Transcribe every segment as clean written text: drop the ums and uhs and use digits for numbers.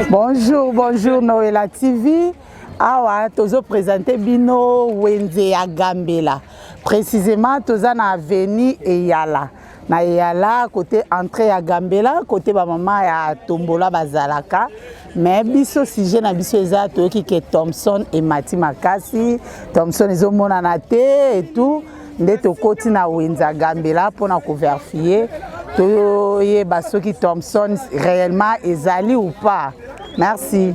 Bonjour, bonjour Noëlla TV. Awa tozo présenter bino wenze ya Gambela. Précisément toza na avenue Eyala. Na Eyala côté entrée ya Gambela, côté ba mama ya Tombola bazalaka. Mais biso sujet na biso eza toyoki ke Thomson emati makasi, Thomson ezomonana te et tout. Nde tokoti na wenze ya Gambela mpona kovérifier, toyeba soki Thomson réellement ezali ou pas. Merci.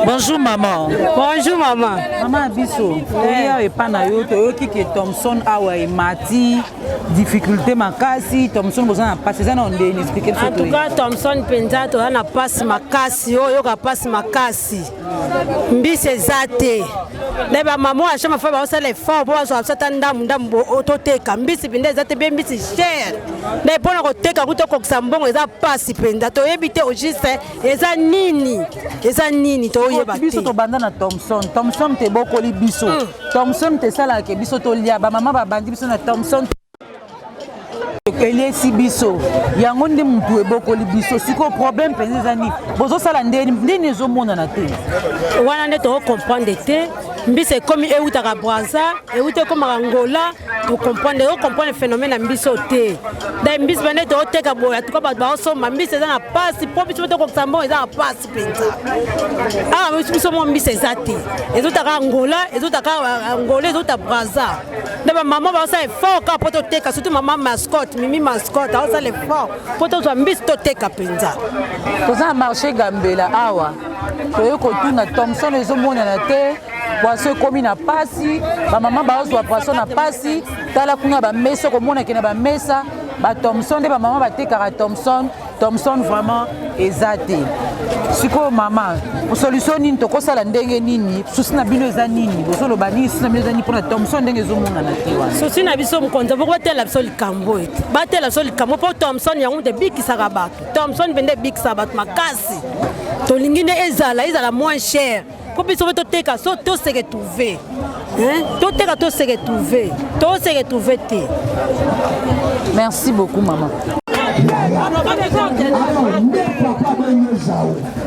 Bonjour maman. Bonjour maman. Mama biso, toya epa na yo, toyoki ke Thomson awa emati, difficulté makasi, Thomson boza na pasi, eza na ndeni, expliquer biso. En tout cas Thomson mpenza toza na pasi makasi, oyo oyoka pasi makasi. Mbisi eza te. Nde bamama ya chambre fa baosala effort mpo bazwa biso ata ndambu ndambu toteka. Mbisi mpenza eza te, be mbisi cher. Nde mpona koteka ku tokokisa mbongo eza pasi mpenza. Toyebi te au juste eza nini, eza nini, toyeba te. Biso tobanda na Thomson, Thomson tebokoli biso. Thomson tesalaka biso tolia, bamama babandi biso na Thomson, eliesi biso yango nde mutu ebokoli biso. Sikoyo problème mpenza eza nini? Bozosala ndeni ndeni ezomonana te? Wana nde tokocomprendre te. Mbisi ekomi eutaka Braza, euti ekomaka Ngola, tocomprendre, ocomprendre phénomène ya mbisi oyo te. Da mbisi bande tooteka boye, atuka bato baosomba mbisi eza na pasi mpo biso tokokisa mbongo eza na pasi mpenza. Awa biso mo mbisi eza te, ezotaka Ngola, ezotaka Ngola, ezota Braza. Nde bamama baosala effort kaka mpo toteka, surtout mama Mascotte, Mimi Mascotte aosala effort mpo tozwa mbisi toteka mpenza. Toza na marché Gambela awa, toye kotuna, Thomson ezomonana te, poisson ekomi na pasi, bamama bazwa poisson na pasi. Tala kuna bamesa, okomonake na bamesa bathomson nde bamama batekaka Thomson. Thomson vraiment eza te. Sikoyo mama, solution nini tokosala? Ndenge nini? Souci na bino eza nini? Bozoloba nini? Souci na bino eza nini mpona Thomson ndenge ezomonana te wana? Souci na biso, mokonzi, poko batela biso likambo ete batela biso likambo mpo Thomson yango moto ebikisaka bato. Thomson mpenza ebikisaka bato makasi. Tolingi nde ezala moins cher mpo biso mpe toteka, so tose retrouve, toteka, tose retrouve, tose retrouve te. Merci beaucoup mama.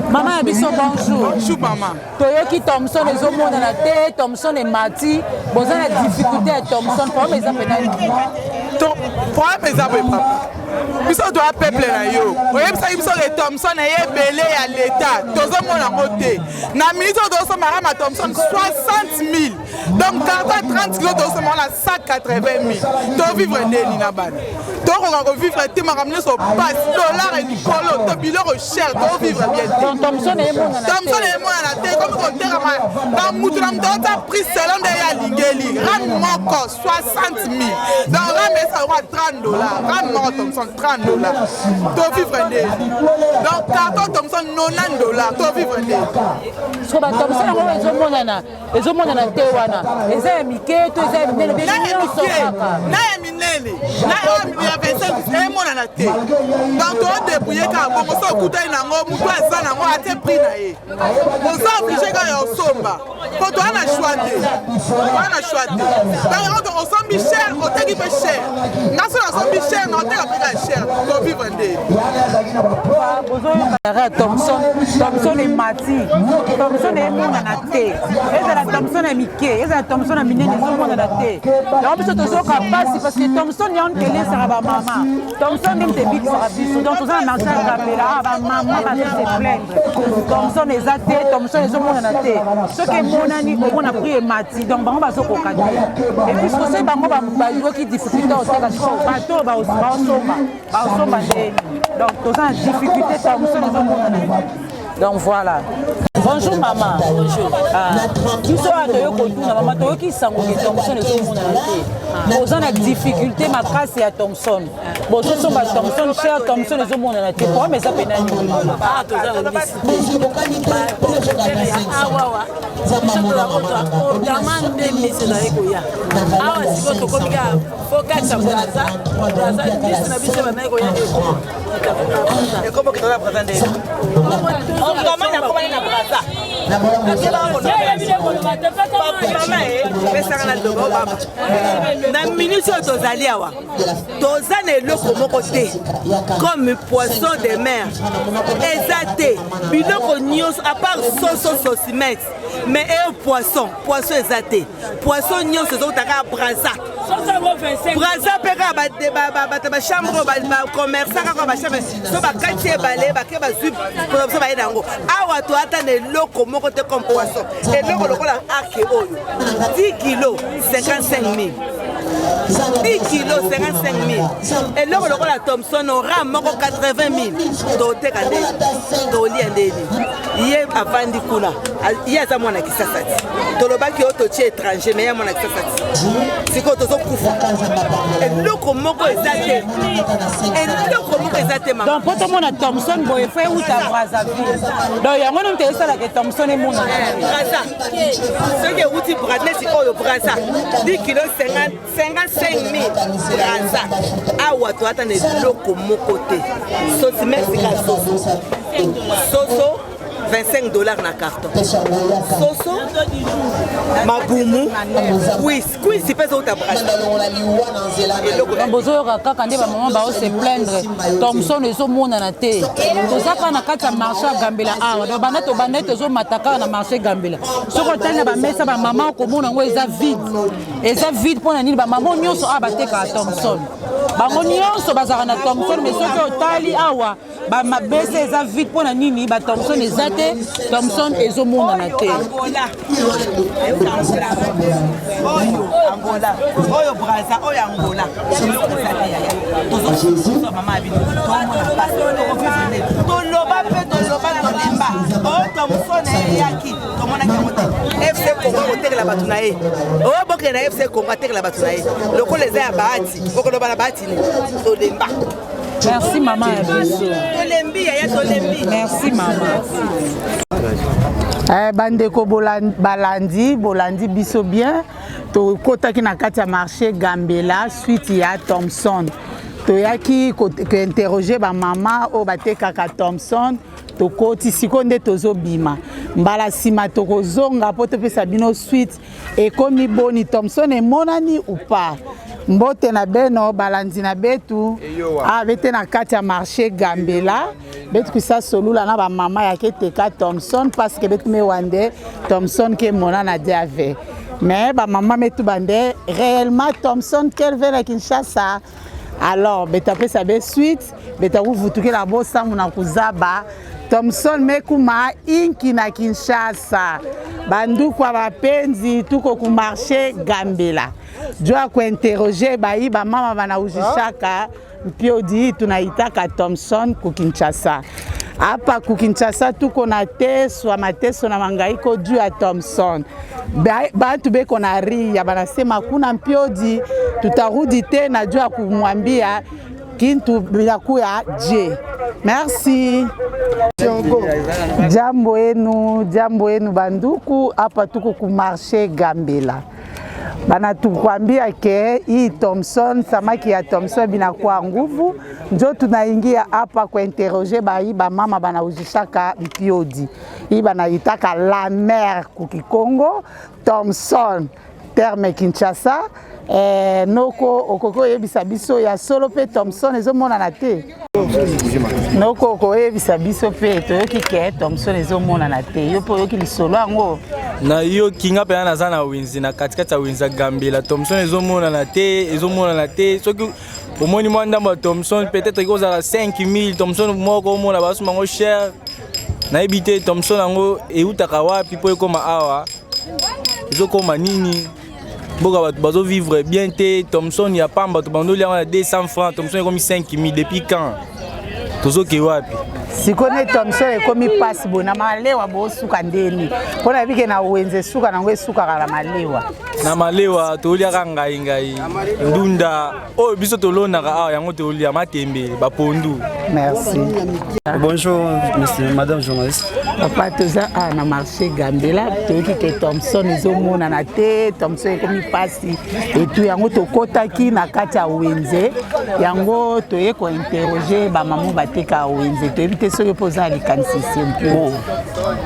Mama ya biso, bonjour. Bonjour mama. Toyoki Thomson ezomonana te, Thomson emati, boza na difficulté ya Thomson. Problème eza mpena nini? Problème eza boye papa, biso toya peuple na yo, oyebisaki biso ke Thomson eye ebele ya leta, tozomona yango te. Na minute oyo tozosomaka ma Thomson 60 000, donc carton 30 kilo tozosomaka na 180 000. Tovivre ndeni na bana? Tokoka kovivre te, makambo nyonso pasi, dollar likolo to biloko cher, tovivre bien te. Thomson emonana. Thomson emonana te, komi kotekama na mutu na mutu ota prix selon nde ye alingeli. Rame moko 60 000, donc rame esa lokwa 30 $, rame moko Thomson 30 $, tovivre ndeni? Donc carton Thomson 90 $, tovivre ndeni? Siko bathomson yango ezomonana te wana, eza ya mike to eza ya minene? Be nyonso kaka. Na ya minene na ya 25 emonana te. Donc todébrouille kaka bongo. So okutani nango, motu aza nango atie prix na ye, oza obligé kaka ya osomba po toza na choix te, toza na choix te. Donc yango osombi cher, oteki mpe cher. Nga so nasombi cher na oteka mpe kaka cher, tovivre nde. Bozoyoka Thomson, Thomson emati, Thomson emonana te. Ezala Thomson ya mike, ezala Thomson ya minene, ezomonana te. Yango biso tozoka mpasi parce que Thomson yango ntelesaka bamama, Thomson nde moto ebikisaka biso. Donc toza na marché ya Gambela awa, bamama bazo se plaindre, Thomson eza te, Thomson ezomonana te. Soki emonani, omona prix emati, donc bango bazokoka te. Et puis soki bango bayoki difficulté oteka, sikoyo bato oyo baosomba, baosomba ndeni? Donc toza na difficulté, Thomson ezomonana te. Donc voilà. Bonjour mama. Bonjour. Biso awa toyoki kotuna mama, toyoki sango ke Thomson ezomonana te, boza na difficulté makasi ya Thomson, bozosomba Thomson cher, Thomson ezomonana te. Problème eza pena nini mama? Ah, toza na mbisi awawa, biso toza kozwa ordama nde mbisi ezali koya awa. Sikoyo tokomi kaka fo katisa Braza. Braza mbisi na biso ebandaki koya. Ekoma na Braza nde. nakomani na braza mama e pesaka na loba obaba na minute oyo tozali awa toza na eloko moko te comme poisson de mer eza te biloko nyonso à part soso sosimete mais eyo poisson poisson eza te poisson nyonso ezouta kaka braza braza mpe kaka bato bachambre oyo bacommerçant kaka bachambre so bakati ebale bake bazwi so baye na yango awa toata na eloko moko te comme poisson eloko lokola arke oyo 10 kilo 55 000 10 kilo 55 000 eloko lokola thomson ora moko 80 000 toteka nde tolia ndeni ye avandi kuna ye aza mwana kisasa ti tolobaki oyo totie étranger mais ye mwana kisasa ti sikoyo tozokufa eloko moko eza te eloko moko eza te mama donc mpo tomona thomson boye fo euta brazzaville donc yango nde moto esalaka thomson emonana eh, braza soki euti neti oyo braza 10 kilo 55 000 braza awa toata na eloko moko te sosi mexica soso soso 25 dollars na carton soso mabumu kwisi kwisi mpe ezouta braza bozoyoka kaka nde bamama bao se plaindre thomson ezomonana te toza kaka na kati ya marché ya gambela awa donc banda tobanda tozomata kaka na marché gambela soki otali na bamesa bamama okomona yango eza vide eza vide mpo na nini bamama nyonso awa batekaka thomson bango nyonso bazalaka na thomson mais soki otali awa bamabese eza vide mpo na nini ba thomson eza te thomson ezomonana te oyo angola oyo braza oyo angola mama bino tomona mpasi tokovivre nde toloba mpe toloba tolemba oyo thomson eyaki tomonaki yango te fc congo akotekela bato na ye oyo bokende na fc congo atekela bato na ye lokola eza ya bahati okoloba na bahati nini tolemba merci mama ya biso tolembi yaya tolembi merci mama. Eh, bandeko balandi bolandi biso bien tokotaki na kati ya marché gambela suite ya thomson toyaki kointerroge bamama oyo batekaka thomson tokoti sikoyo nde tozobima mbala nsima tokozonga mpo topesa bino suite ekomi boni thomson emonani ou pas mbote na beno balandi na betu ah, bete na kati ya marché gambela betu kusa solula na bamama ya keteka thomson parce que betu mewande thomson ke mona na diave mais bamama metu bande réellement thomson kelve na kinshasa alors betapesa be suite betakuvutukela bosambu na kuzaba thomson mekuma inki na kinshasa bandukwa bapenzi tuko ku marché gambela jo ya kuinterroge bayi bamama banauzishaka mpiodi tunaitaka thomson ku kinshasa apa ku kinshasa tuko na teswa mateso na mangaiko juu ya thomson bantu beko na ria banasema kuna mpiodi tutarudi tena juu ya kumwambia kintu binakuya je merci jambo yenu jambo yenu banduku hapa tuko ku marché gambela banatukwambia ke hii Thomson, samaki ya Thomson binakuwa nguvu, njo tunaingia hapa kuinterroger bai bamama banauzishaka mpiodi hii banaitaka la mer kukikongo Thomson terme Kinshasa. Eh, noko okoki oyebisa biso ya solo mpe Thomson ezomonana te? Noko okoyebisa biso mpe toyoki ke Thomson ezomonana te, yo mpe oyoki lisolo yango? Nayoki nga mpenza naza na wenze na katikati ya wenze ya Gambela, Thomson ezomonana te, ezomonana te. Soki omoni mwa ndambo ya Thomson peut-être ekozala 5000 Thomson moko omona basomba yango cher. Nayebi te Thomson yango eutaka wapi mpo ekoma awa, ezokoma nini? Mboka bato bazovivre bien te. Thomson ya pamba tobandoli yango na 200 francs, Thomson ekomi 5000 depuis quand? Tozoke wapi? Sikoyo nde Thomson ekomi mpasi boye na malewa bosuka ndeni mpo na yebike na wenze esuka nango esukaka na malewa. Na malewa toliaka ngai ngai ndunda oyo biso tolonaka awa yango tolia matembe bapondu. Merci. Bonjour monsieur, madame journaliste. Papa, toza awa na marché Gambela, toyoki ke Thomson ezomonana te, Thomson ekomi mpasi etu yango tokɔtaki na kati ya wenze yango, toye kointerroger bamama bateka wenze. Toyebi te soki mpo oza na likanisi simple.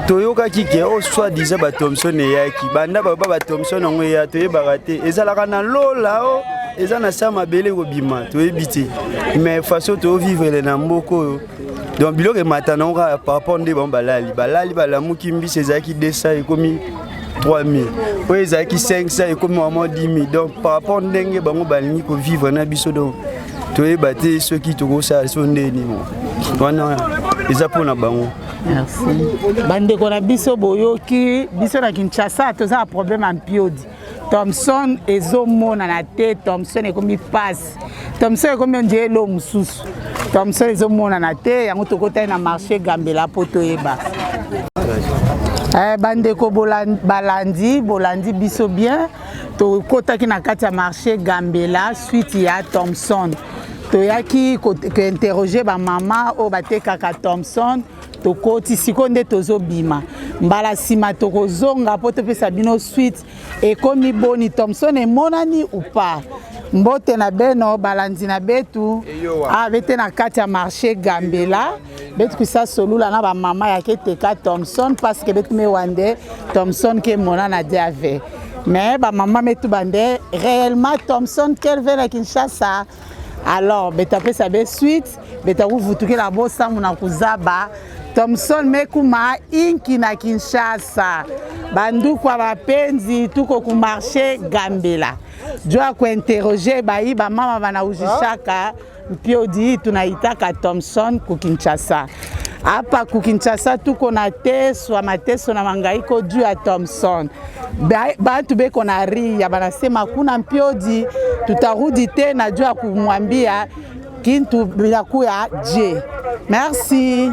Toyokaki ke o soi-disant bathomson eyaki. Banda baloba bathomson yango eya, toyebaka te ezalaka na lola o eza na sa mabele kobima, toyebi te. Mais façon tovivre na mboka oyo, donc biloko emata nango kaka par rapport nde bango balali balali balamuki. Mbisi ezalaki 200, ekomi 3000, oyo ezalaki 500, ekomi vraiment 10 000. Donc par rapport ndenge bango balingi kovivre na biso, donc toyeba te soki tokosala so ndeni wana eza mpona bango. Merci. Bandeko na biso, boyoki biso na Kinshasa toza na problème ya mpiodi. Thomson ezomonana te, Thomson ekomi mpasi, Thomson ekomi ondie elo mosusu, Thomson ezomonana te. Yango tokotali na marché Gambela mpo toyeba. Bandeko balandi, bolandi biso bien. Tokotaki na kati ya marché Gambela, suite ya Thomson. Toyaki kointerroger bamama oyo batekaka Thomson. Tokoti sikoyo nde tozobima. Mbala nsima tokozonga mpo topesa bino suite, ekomi boni, Thomson emonani ou pas. Mbote na beno balandi na betu bete na kati ya marché Gambela. Betu kusa solula na bamama yake teka Thomson, parce que betu mewande Thomson ke mona na diave. Mais bamama metu bande réellement Thomson kelve na Kinshasa. Alors betapesa be suite, betakuvutukela bosangu na kuzaba Thomson mekuma inki na Kinshasa. Banduku ya bapenzi, tuko ku marché Gambela jo ya kuinterroger bayi bamama banauzishaka mpiodi tunaitaka Thomson ku Kinshasa. Hapa ku Kinshasa tuko na teswa mateso na mangaiko juu ya Thomson. Bantu beko na ria, banasema kuna mpiodi, tutarudi tena juu ya kumwambia kintu binakuya je. Merci.